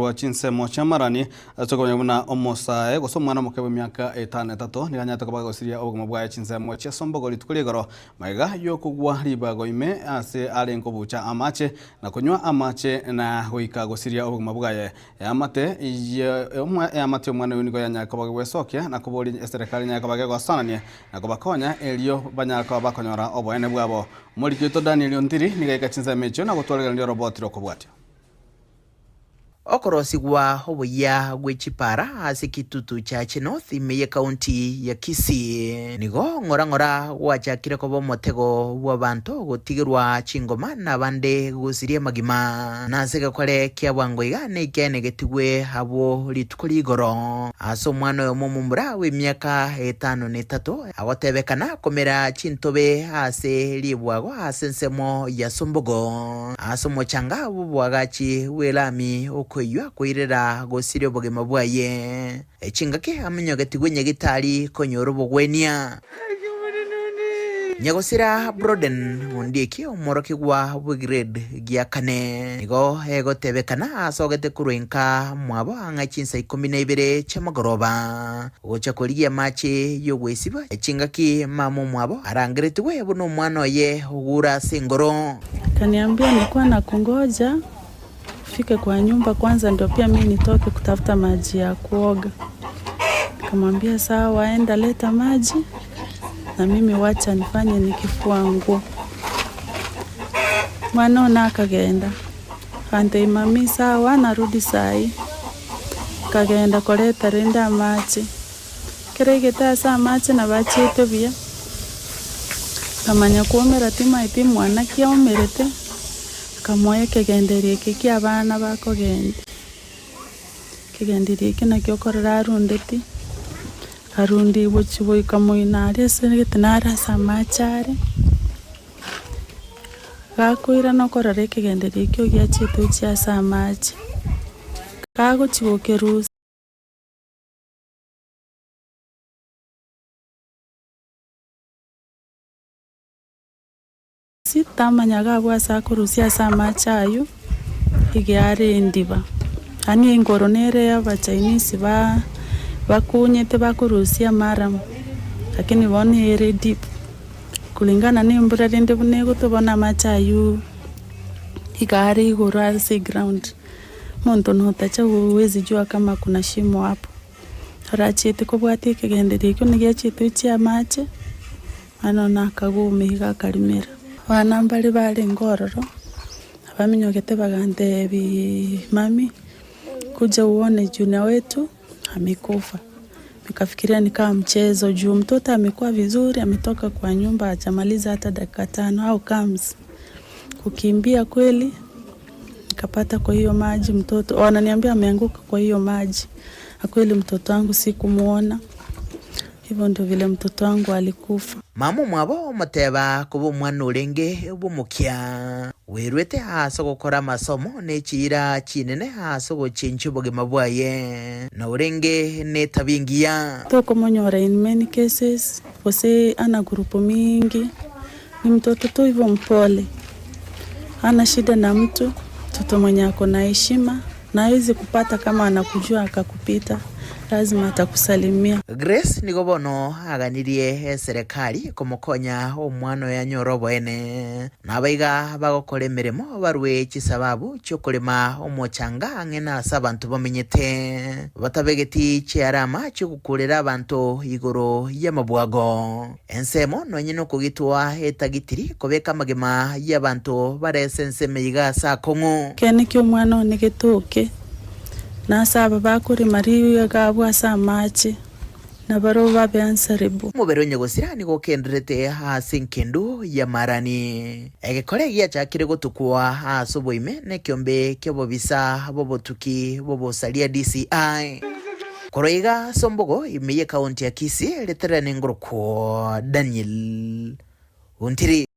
korwa chinsemo chi'amarani ase okomanya buna omosae gose omwana omoke bw'emiaka etano etato nigo anyarete koba agosiria obogima bwaye chinsemo chia Sombogo rituko ria igoro magega y'okogwa ribago ime ase arenge kobucha amache na konywa amache na goika gosiria obogima bwaye. Eamate eamate y'omwana oyio nigo yanyare koba gegwesokia na koboria eserekari enyare koba gegosanania na kobakonya erio banyare koba bakonyora oboene bwabo. Omoriki oito Daniel Ontiri nigo aika chinsemo echio na gotwaregereria oroboti rw'okobwatia. Okorosigwa oboyia gwe chipara ase Kitutu Chache North ime y'Ekaunti ya Kisii nigo ng'ora ng'ora gwachakire koba omotego bw'abanto gotigerwa chingoma na abande gosiria amagima. Na ase egekore kia bwango iga nekeene getigwe abwo rituko rigoro ase omwana oyomo omomura bw'emiaka etano na etato Agotebekana komera chintobe ase ribwago ase ensemo ya Sombogo, ase omochanga bw'oboagachi bw'elami okoiywa koirera gosiria obogima bwaye. Chingaki aminyogetigwe nyagitari konyora obogwenia. Nyagosira Broden Ondieki omworokigwa bw'egrade gia kane nigo egotebekana asogete korwa inka mwabo ang'e chinsa ikomi na ibere chiamagoroba. Gocha korigia amache y'ogwesiba chingaki mama omwabo arangeretigwe buna omwana oye ogure ase engoro. Akaniambia nikuwa nakungoja ufike kwa nyumba kwanza ndio pia mi nitoke kutafuta maji ya kuoga. Nikamwambia sawa enda leta maji na mimi wacha nifanye nikifua nguo. Mwana one akagenda akantebia mami sawa narudi sahi. Nkagenda koreta rende amache, ekero aigete ase amache nabo achiete buya, nkamanya koumera timaeti mwana ki aumerete, nkamoa ekegenderio eke kia abana bakogendia. Ekegenderio eke nakio okorora arundeti, arundia gochia goika moino aria ase egete nare ase amache are, gakoirana okorora ekegenderio ekio giachete gochia ase amache. Kagochia gokerusia. Tamanya iga abwo ase akorusia ase amache aywo, iga are endiba. Yaani engoro nere abachinese ba bakunyete bakorusia amaramu, lakini bono ere deep. Kulingana na embura rende buna egotwa bono amache aywo iga are igoro ase eground. Omonto notacha huwezi jua kama kuna shimo hapo. Orachiete kobwatia ekegenderio ekio nigo giachiete gochia amache, mani bono akaguma iga akarimera. Abana mbare barenge ororo, abaminyogete bagantebiiii mummy, kuja uone junior wetu amekufa. Nikafikiria ni kama mchezo juu mtoto amekuwa vizuri, ametoka kwa nyumba hajamaliza hata dakika tano, how comes? Kukimbia kweli Nikapata kwa hiyo maji mtoto, wananiambia ameanguka kwa hiyo maji, na kweli mtoto wangu sikumuona. Hivyo ndio vile mtoto wangu alikufa. Mama omwabo omoteba koba omwana orenge bw'omokia, bwerwete ase ogokora amasomo ne chiira chinene ase ogochenchia obogima bwaye, na orenge netabia engiya. Tokomonyora in many cases, gose ana group mingi. Ni mtoto tu hivyo mpole, hana shida na mtu, mtoto mwenye ako na heshima na hawezi kupata kama anakujua akakupita, lazima atakusalimia. Grace nigo bono aganirie eserekari komokonya omwana oye anyore oboene, na abaiga bagokora emeremo barue chisababu chi'okorema omochanga ang'e nase abanto bamenyete, batabegeti chiarama chi'ogokuurera abanto igoro y'amabwago. Ensemo nonye nokogitwa etagitiri kobeka amagima y'abanto bare ase ensemo iga ase akong'u. Ekeene ki'omwana one getoke, na ase aba bakorema riiga abwo ase amache, na barabwo babe answerable. Omobere onye gosira nigo okendererete ase engendu y'amarani. Egekore giachakire gotukwa ase oboime nekiombe ki'obobisa bw'obotuki bw'obosaria DCI. Korwa iga ase ombogo ime y'ekaunti ya Kisii, ritarera nengorokwo Daniel Ontiri.